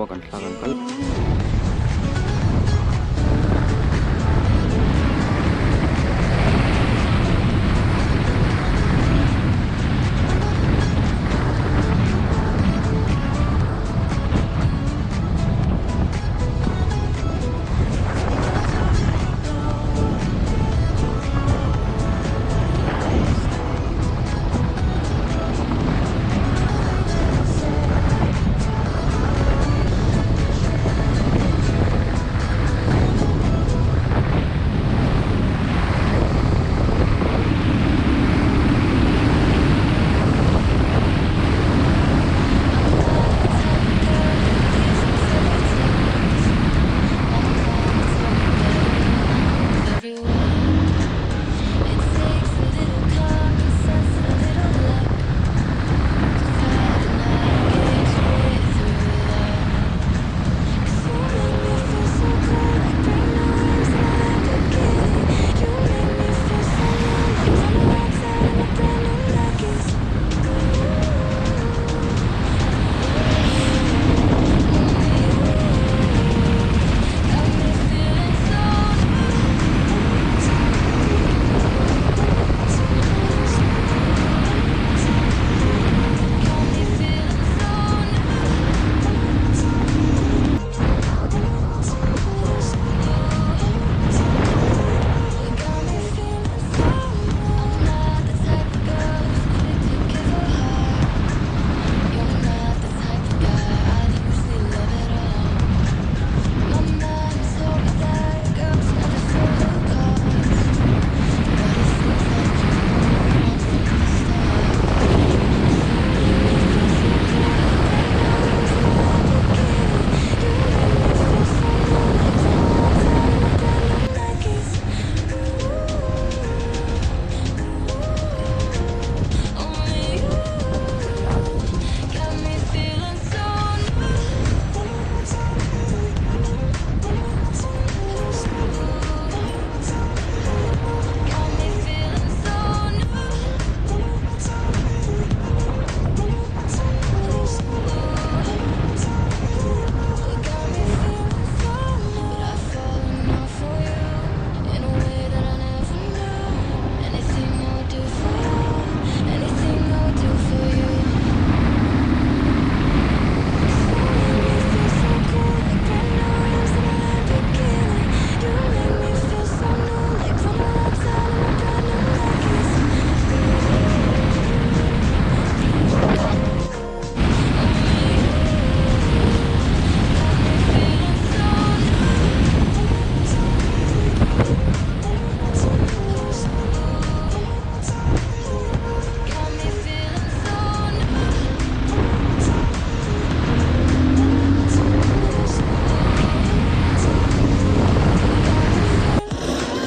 kan thla kan kal.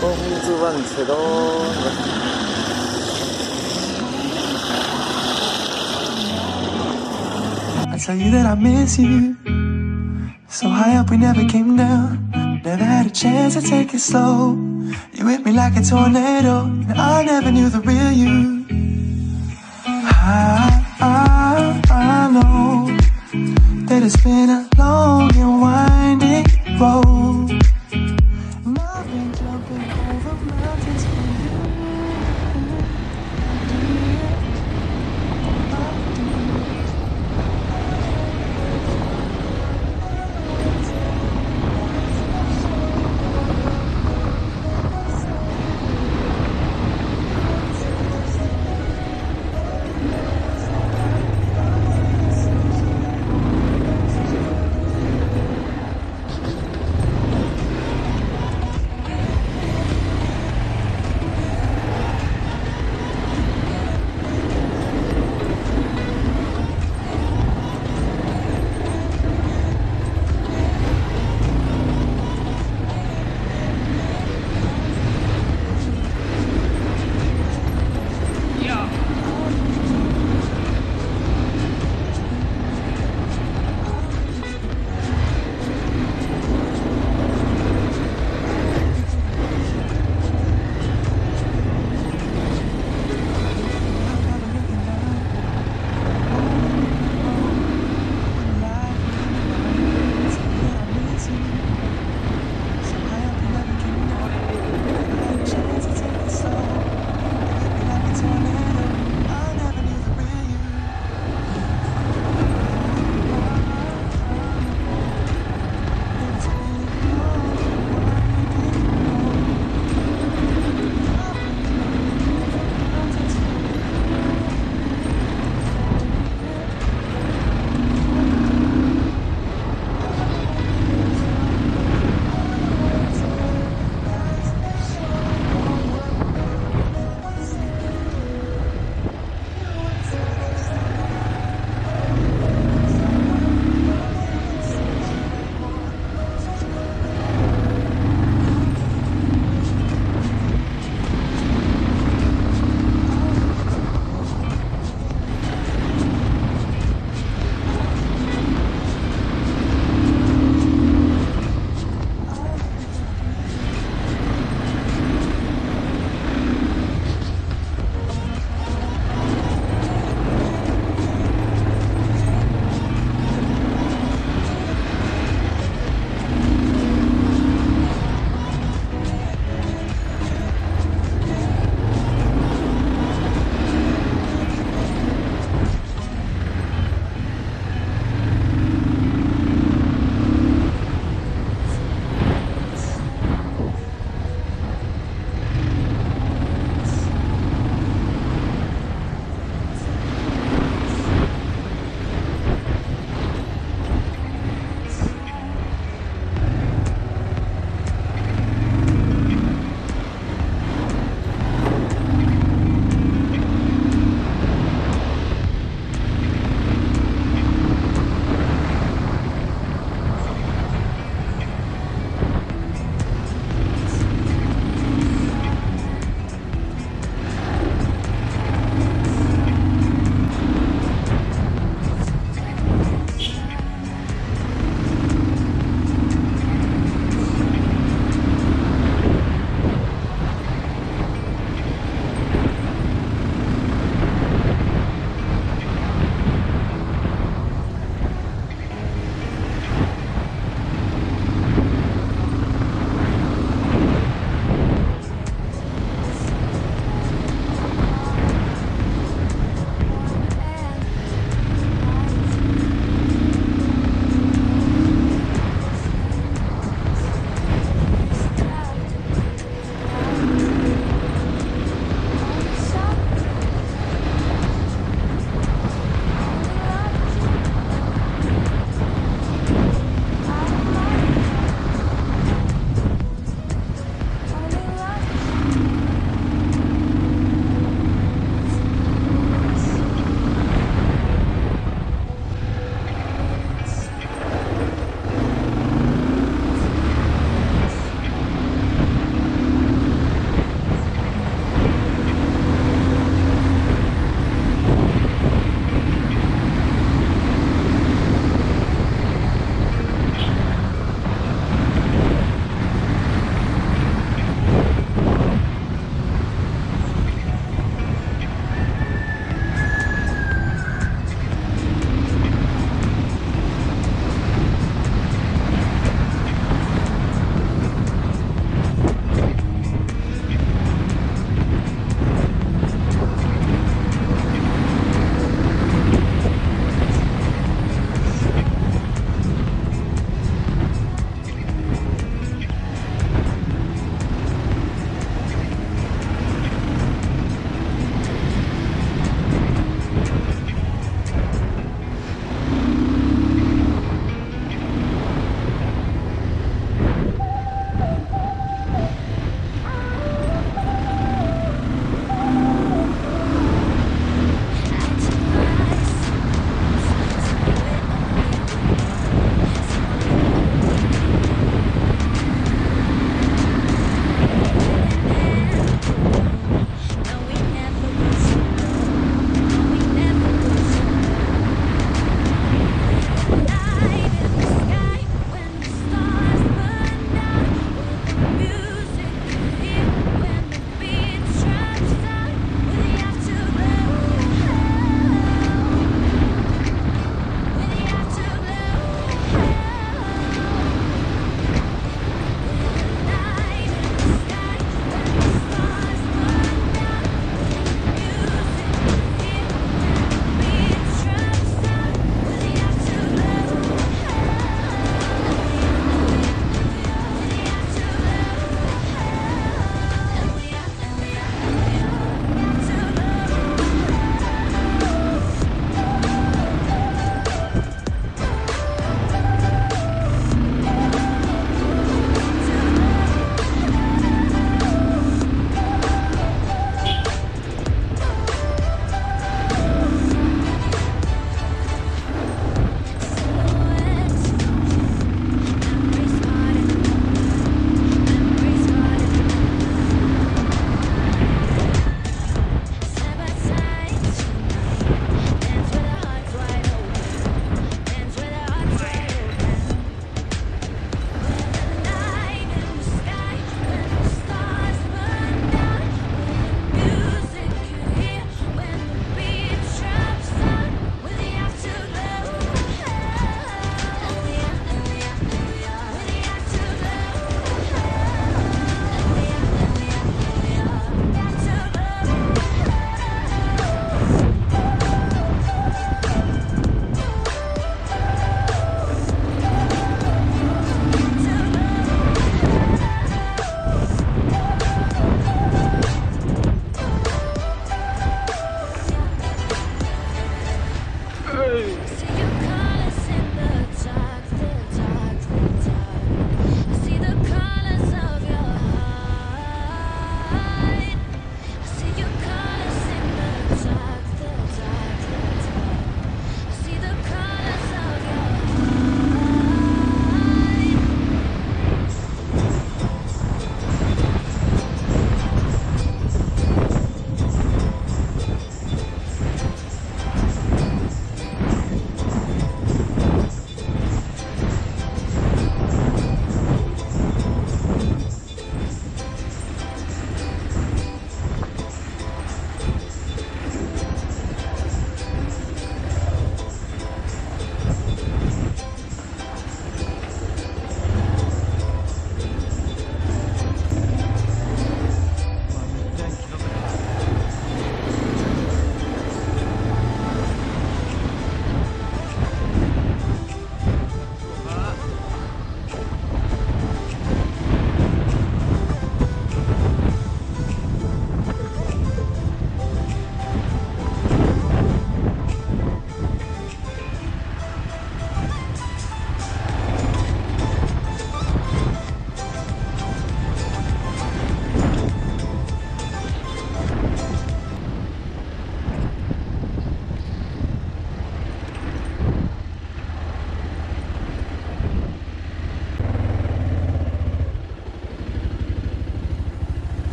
Kawng chu van chhe dawn ve. I tell you that I miss you So high up we never came down Never had a chance to take it slow You hit me like a tornado And I never knew the real you I, I, I know That it's been a long and winding road And I've been jumping over mountains for you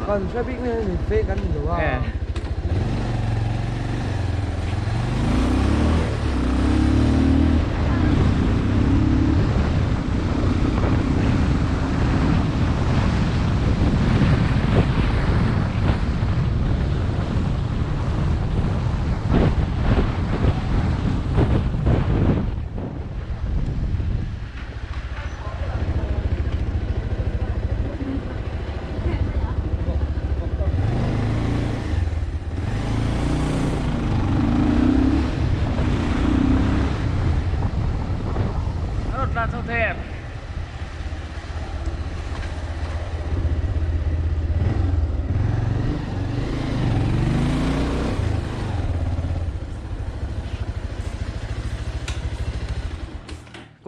Kan hre bik nge ni fake an ni lo a.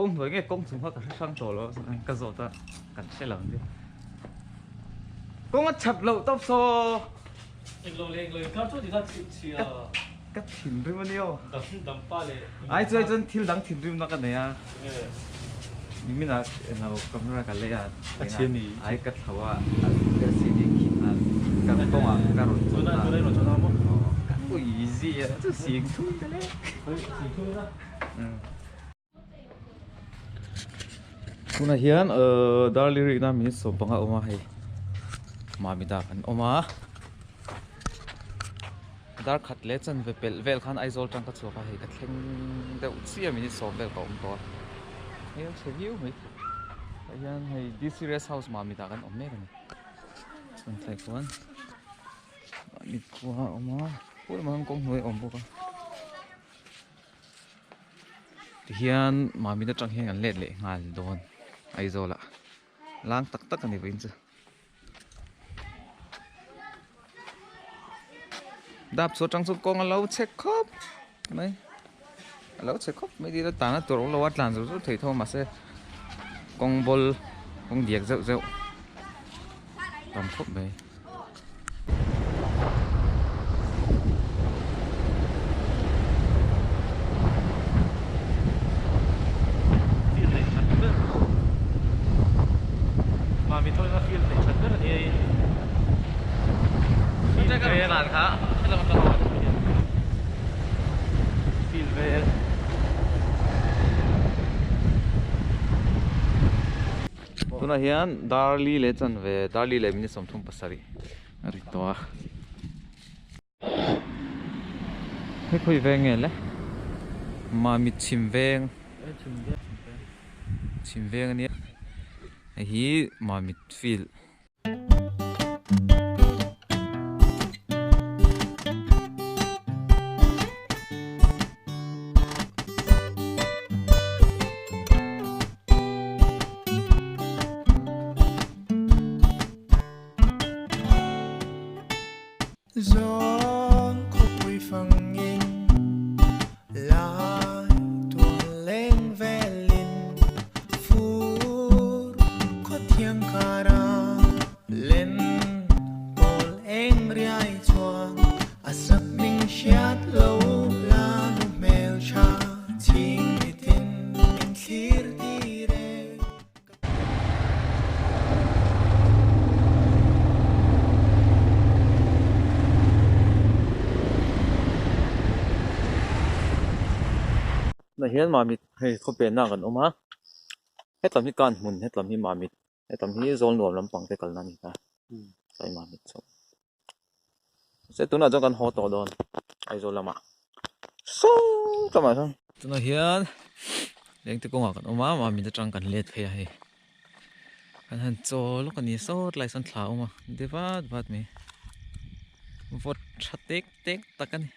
Kawng hnuai nge kawng chung kha ka hre hrang tawh lo a ka zawt a kan hre lo ang che kawng a that loh tawp saw Englo leh englo inkar chu tikha chhia ka thinrim a ni aw dampa leh ai chuai chuan thil dang thinrimna ka nei a nimin ah englo camera ka lei a a chhia mi ai ka thlo a LCD khih a ka kawngah ka rawn chawt a tunah i rawn chawt a maw ka ui zia chu sing thum ka leh sing thum ila Tunah hian ahh darli rikna minute sawmpanga a awm a hei Mamita kan awm a dar khat leh chanve pelh vel khan Aizawl tang ka chhuak a hei ka thleng deuh chiah minute sawm vel ka awm tawh a hei a chhe viau mai tah hian hei D C rest house Mamita kan awm mek a ni chuan thlai khuan Mamit khua a awm a pu lamah hian kawng hnuai a awm bawk a. Tihian Mamit atang hian kan let leh nghal dawn Aizawl ah lang tak tak a ni vawiin chu dap chu atang chuan kawng a lo chhe khawp mai a lo chhe khawp mai dil a tana tur awm lo a tlan zur zur thei tho a mahse kawng bawl kawng diak zeuh zeuh tam khawp mai. Field neih that ber Mami thawina field neih that ber a ni hei Field vel field vel Tunah hian Darli leh chanve Darli leh minute 37 a ri tawh a. Hei khawi veng nge le? Mamit chhim veng. Chhim veng a nia. Hei hi Mamit field. Zawn khawpui fangin lai tuan leng velin fur khawthiang kara len pawl eng riai chuan a sak hming hriat lo la nu hmeltha chhing mitin min thlir tir e. Tunah hian Mamit hei khawpenna kan awm a, hetlam hi kan hmun hetlam hi Mamit hetlam hi zawl nuam lampang te kalna a ni ta tlai Mamit chu se tunah chuan kan haw tawh dawn Aizawl lamah saww lamah chuan. Tunah hian lengte kawngah kan awm a Mamit atang kan let phei a hei kan han chaw lawk a ni sawt lai sawn thla a awm a de vat vat mai vawt tha tek tek tak a ni.